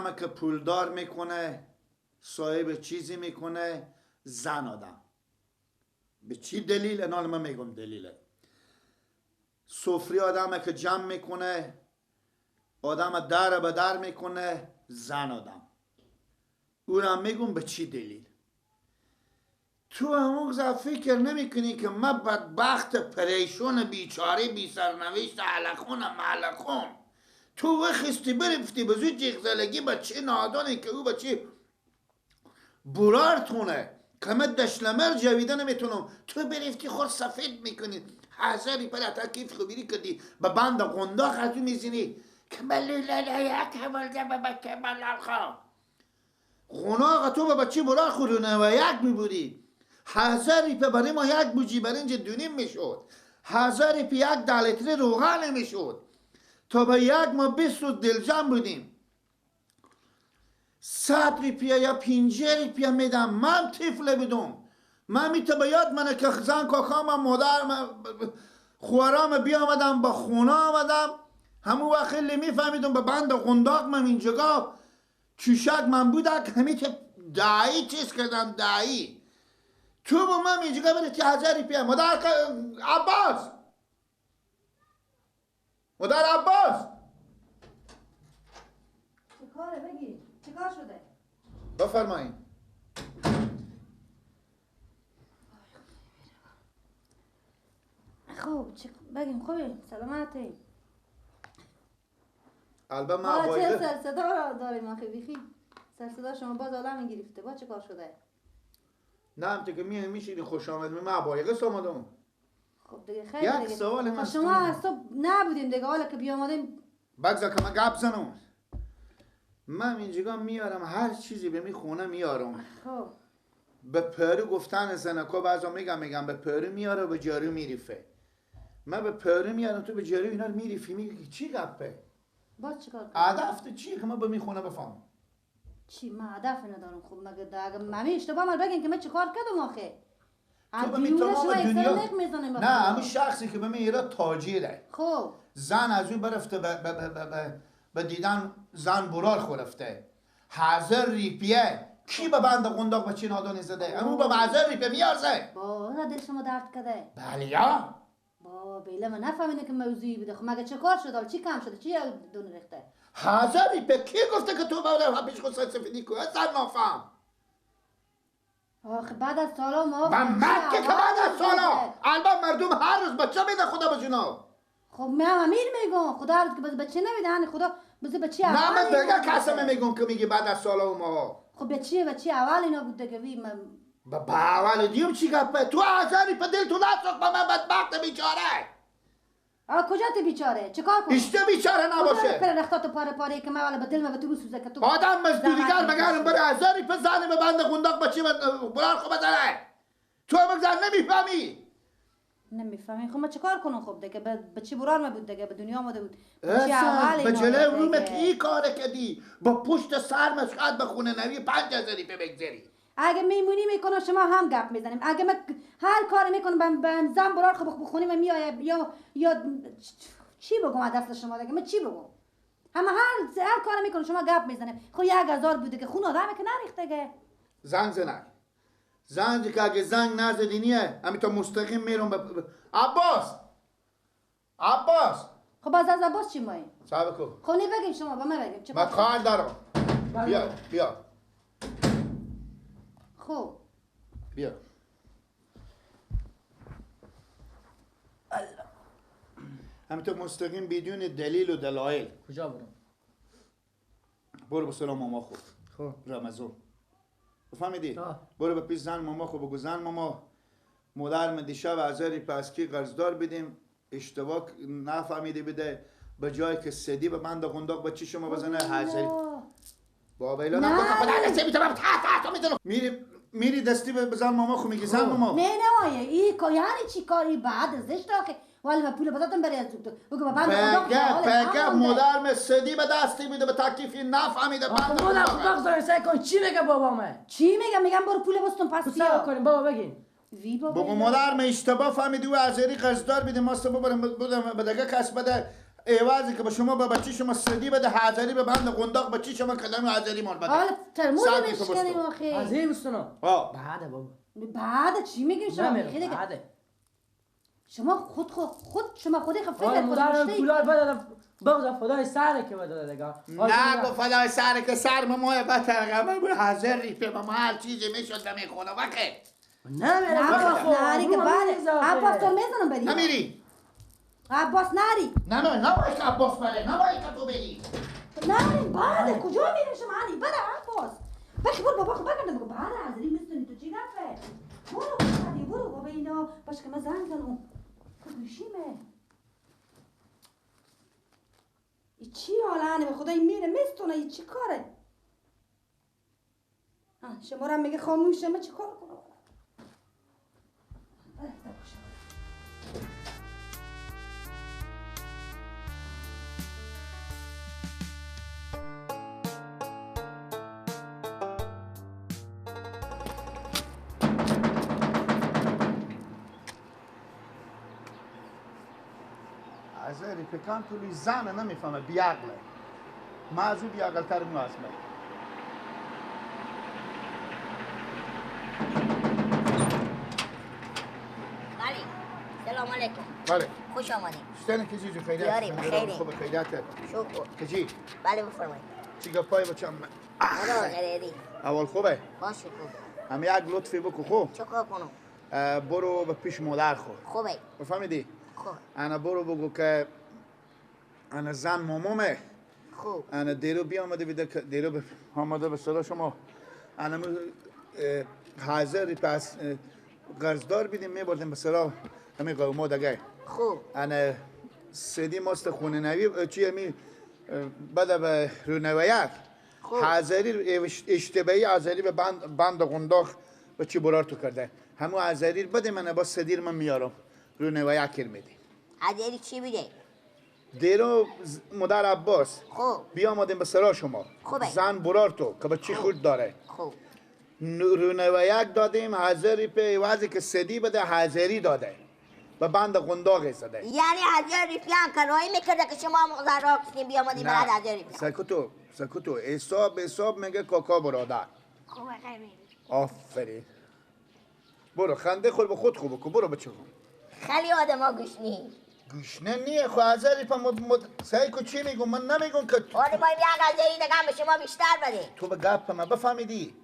آدم که پولدار میکنه، صاحب چیزی میکنه، زن آدم. به چی دلیل؟ انال من میگم دلیله. سفری آدم که جمع میکنه، آدم در به در میکنه، زن آدم. او را میگم به چی دلیل. تو همون فکر نمیکنی که من بدبخت پریشون بیچاره بی سرنوشت علخون معلخون، تو وخستی برفتی به زود جیغزلگی به چه نادانی که او به چه برار تونه که من دشلمر جویده نمیتونم، تو برفتی خور سفید میکنی، هزاری پر تا کیف خوبیری کردی به بند قنداق از او میزینی که من لولا یک حوالده به بچه بلال خواه قناق تو به بچه برار خورونه و یک میبودی. هزاری پی برای ما یک بوجی برنج دونیم میشد، هزاری پی یک 10 لیتر روغن میشد. تا به یک ما 20 روز دلجم بودیم. 100 روپیه یا 50 روپیه میدم. من طفل بودم، من میته به یاد منه که زن کاکام مادر خوارام بیامدم با خونه آمدم، همون وقت خیلی میفهمیدم به بند قنداق من اینجا چوشک من بودک همی که دعی چیز کردم دعی تو با من اینجا بره که 1000 روپیه. مادر عباس، مادر عباس چه کاره بگی؟ چه کار شده؟ بفرمایید. خب چه بگیم؟ خوبی؟ سلامتی؟ البته ما باید چه سر صدا را داریم آخه بیخی سر صدا شما باز عالم گرفته. با چه کار شده؟ نه هم تو که میشینی خوش آمد من عبایقه آمدم. خب دیگه خیلی یک سوال من شما از صبح نبودیم دیگه، حالا که بیامدیم بگذار که من گپ زنم. من اینجا میارم هر چیزی به می خونه میارم. خب به پرو گفتن زنکا بعضا میگم به پرو میاره به جارو میریفه. من به پرو میارم تو به جارو اینا رو میریفی، میگی چی گپه؟ باز چیکار کنم؟ هدف چیه که من به می خونه بفهم؟ چی من هدف ندارم. خب مگه اگه ممی اشتباه من بگین که من چیکار کردم آخه؟ تو به می تمام دنیا نه همون شخصی که به می ایرا تاجره. خب زن از اون برفته به دیدن زن برار خورفته 1000 ریپیه کی به بند قنداق به چی نادانی زده؟ امو به 1000 ریپیه میارزه. با دل شما درد کده. بله یا با بیله من نفهمیده که موضوعی بوده. خب مگه چه کار شده؟ چی کم شده؟ چی دون ریخته؟ 1000 ریپیه کی گفته که تو باید پیش خود سفیدی کنی؟ زن نافهم. آخه بعد از سالا ما من مکه که بعد از سالا الان مردم هر روز بچه میده خدا به جونا. خب من امیر میگم خدا هر روز که بچه نمیده، یعنی خدا بزه بچه اول. نه من دیگه کسم میگم که میگی بعد از سالا و ما. خب بچه اول اینا بود دیگه. وی من با اول دیم چی گپه؟ تو هزاری په دل تو نسوخ با من بدبخت بیچاره. آ کجا تو بیچاره؟ چیکار کنم؟ اشته بیچاره نباشه. پر رختات پاره پاره که من والا به دل من به تو بسوزه که تو آدم مزدوریگر مگرم بره هزاری په زن به بند قنداق بچه برار خو بزنه. تو هم زن نمیفهمی. نمیفهمی. خب من چیکار کنم؟ خب دیگه به چی برار ما بود دیگه، به دنیا آمده بود. به جلوی رومت ای کار کردی با پشت سر مشقد به خونه نوی 5000 ریپه بگذری. اگه میمونی میکنم شما هم گپ میزنیم. اگه من هر کاری میکنم به زن برار خب بخونیم و میآید یا چی بگم از دست شما دیگه؟ من چی بگم؟ همه هر کاری میکنم شما گپ میزنیم. خب 1000 بوده که خون آدمه که نریخته دیگه. زنگ زنگ زنگ که اگه زنگ نزدی نیه همین تا مستقیم میرم به عباس. عباس خب از عباس چی مایی؟ صبر کن. خب نه بگیم شما با من بگیم چه من کار دارم. بیا بیا خب بیا. همینطور مستقیم بدون دلیل و دلایل. کجا برم؟ برو به سلام ماما خود. خب رمضان فهمیدی؟ برو به پیش زن ماما خود بگو زن ماما مادر من دیشب هزاری پس کی قرضدار بدیم اشتباه نفهمیده بده به جای که سدی به بند قنداق به چی شما بزنه هزاری بابا ایلا نکن خدا نسه میتونم تا میتونم میری دستی به زن ماما خو میگی زن ماما نه نه آیه ای یعنی چی کاری بعد زشت آخه ولی من پول بدادم برای از تو بگو به بند قنداق بگه مادر من سدی به دستی میده به تکلیفی نفهمیده بند قنداق سعی کن چی میگه بابا من چی میگم؟ میگم برو پول بستون پس بیا کنیم بابا بگین وی بابا بابا مادر من اشتباه فهمیدی و ازری قرضدار بده ما ببرم بودم به دیگه کس بده ایوازی که به شما به بچه شما سدی بده حاضری به بند قنداق بچه شما کلام حاضری مال بده. حالا ترموز میشکنیم آخه. حاضری مستنا. بعد بابا. بعد چی میگین شما؟ بعد. شما خود شما خودی خب فکر کنید. پولار بده بغض فدای سر که بده دیگه. نه گفت فدای سر که سر ما بهتر قبل حاضر ریپه ما هر چیزی میشد نمیخونه وقت. نه نه نه دیگه بله. عباس تو میزنم بدی. نمیری. عباس نری. نه نه نباید که عباس بره، نباید که تو بری. نه بعد کجا میریم شما علی؟ بره عباس. بخی برو بابا خب بگردم بگو بله حاضری میستونی تو چی گفه؟ برو برو بابا اینا باش که من زنگ زنم. گوشیمه. ای چی حالانه به خدای میره مستونه ای چی کاره؟ شما رو میگه خاموشه من چی کار کنم؟ حاضری پکان تولی زنه نمیفهمه بیعقله. ما از او بیعقل تر مو هستم. بله سلام علیکم. بله خوش آمدید. شتن کجی جو خیریت؟ خیلی خوب خیریت. شکر. کجی؟ بله بفرمایید. چی گپای بچم؟ خیلی اول خوبه؟ باشه خوب. هم یک لطفی بکو خوب. چیکار کنم؟ برو به پیش مادر خود. خوبه. بفهمیدی؟ خوب. انا برو بگو که انا زن مامامه. خوب. انا دیرو بیامده بیده که دیرو آمده به صدا شما. انا حاضر پس قرضدار بیدیم میبردیم به صدا همین قوما دیگه. خوب. انا سدی ماست خونه نوی چی همی بده به رونویت. خوب. حاضری اشتباهی حاضری به بند قنداق به چی برار تو کرده. همو حاضری بده من با سدیر من میارم. رونویت کر میدیم. حاضری چی بیده؟ دیرو مادر عباس. خوب. بیامدیم به سرا شما. خوبه. زن برار تو که بچی خود داره. خوب. رونویک دادیم حاضری پی وضعی که سدی بده حاضری داده. به بند قنداق زده. یعنی حاضری پیان کرایی میکرده که شما مقدار کسیم بیامدیم برای حاضری پیان. سکوتو سکوتو حساب حساب میگه کاکا برادر. خوبه خیلی. آفرین. برو خنده خور به خود خوب بکن برو بچه خون. خیلی آدم ها گوشنی. گوشنه نیه خو حاضری پا سعی کو چی میگم من نمیگم که آره ما یک حاضری دیگه به شما بیشتر بده. تو به گپ ما بفهمیدی؟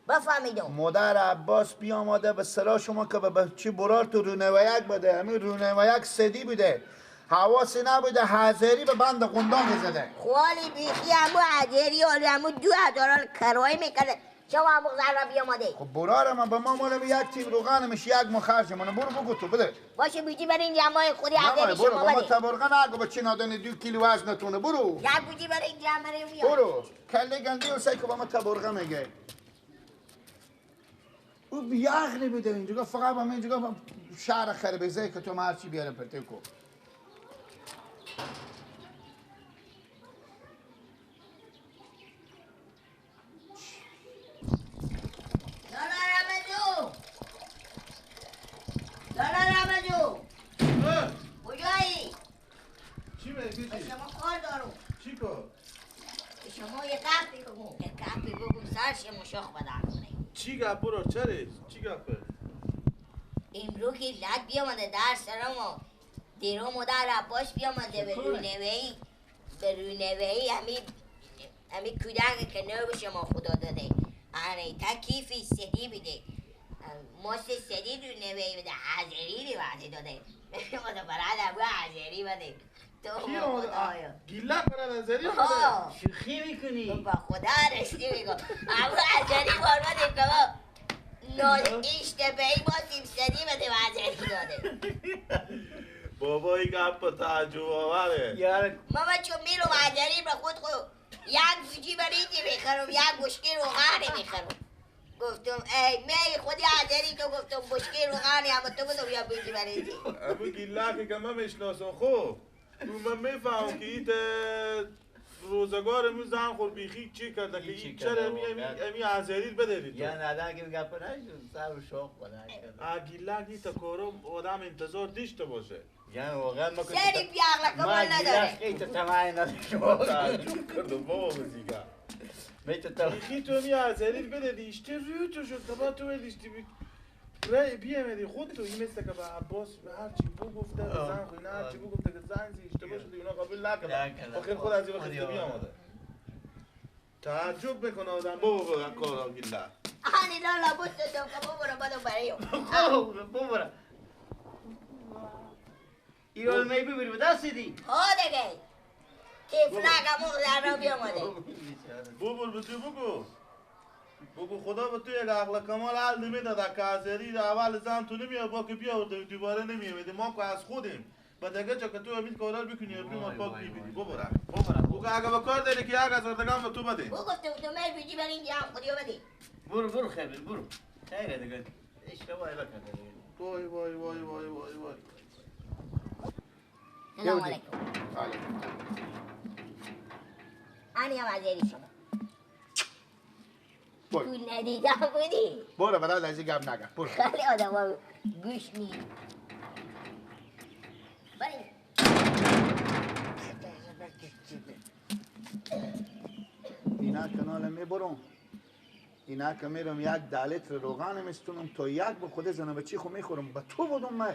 بفهمیدم. مادر عباس بیاماده به سرا شما که به بچه برار تو رونویک بده. همین رونویک سدی بوده. حواسی نبوده حاضری به بند قنداق زده. خوالی بیخی همو حاضری آلی همو 2000 کرایی میکرده. شما همو ذره بیاماده. خب برار من به ما مال یک تیم روغنمش یک ما خرج من برو بگو تو بده. باشه بیجی برین جمعای خودی حاضری شما برو بده. با ما تبرقه نگو به چی نادانی 2 کیلو وزنتونه برو. یک بیجی برین جمع برین بیا. برو کله گندی و سعی که با ما تبرقه میگه. او بیعقلی بوده اینجا فقط با من اینجا شهر خربزه که تو ما هرچی بیارم پرته کو. کجایی؟ چی میگی؟ به شما کار دارم. چی کار؟ به شما یه گپی بگم. یه گپی بگم سر شما شاخ بدن کنه. چی گپ برو؟ چره؟ چی گپه؟ امرو که لد بیامده در سرمو دیرو مادر عباس بیامده به رونوهی به رونوهی همی کودک که نو به شما خدا داده. آره تکیفی سدی بیده. ماست سدی رونوهی بده. حاضری رو وعده داده. خدا برادر بو حاضری بده. تو کی آمده؟ گیله برادر حاضری آمده؟ شوخی میکنی؟ با خدا رشتی میگم. ابو حاضری بارباده که اشتباهی بازیم سدی بده و حاضری داده. بابا این گپ تعجب آوره. یار ماما چون میرم حاضری به خود خود یک بوجی بریزی میخرم یک بشکی روغنی میخرم. گفتم ای می خودی حاضری تو گفتم بشکی روغنی اما تو بدم یا بوجی بریزی. ابو گیله که من میشناسم خوب. من میفهمم که ایت روزگار می زن خور بیخی چی کرده که این چرا امی ازری بدری تو یا نه که گپ نشد سر و شوق بلند کرد. گیلک تا کارم آدم انتظار داشته باشه. یعنی واقعا ما سری بیاغلا کمال نداره. ما تو تمام نداره. تعجب کردم بابا بزیگا. بیخی تو می ازری بده اشته روی تو شد تا تو اشته رای بیامدی خود تو این مثل که به عباس به هر چی بو گفته به زن خو نه هر چی بو گفته که زن زی اشتباه شده اونا قبول نکردن. آخر خود از این وقت بیامده. تعجب میکنه آدم بابا با کارا گیلا. آنی لالا بوست تو که بابا بدو برایو. بابا ایران می ببری به دست دی. ها دیگه. تفلک امو در را بیامده. بابا به تو بگو. بگو خدا به تو یک عقل کمال حل نمیداد که ازری اول زن تو نمیاد با که بیاورده دوباره نمیامده. ما که از خودیم با دیگه جا که تو همین کارا رو بکنی ابری ما پاک میبینی. ببره بگو اگه به کار داری که یک هزار دیگه هم به تو بده. بگو گفتم تو می بیجی برین دیگه هم خودیو بدی. برو برو خیر برو خیره دیگه اشتباهی بکنه. وای وای وای وای وای وای. سلام علیکم. انی هم ازری شما تو ندیدم بودی. برو برای از این گپ نگه. برو. خیلی آدم ها گوش نی. بریم. اینا کنال میبرم. اینا که میرم یک 10 لیتر روغن میستونم تا یک به خود زن بچی خو میخورم. به تو بودم من.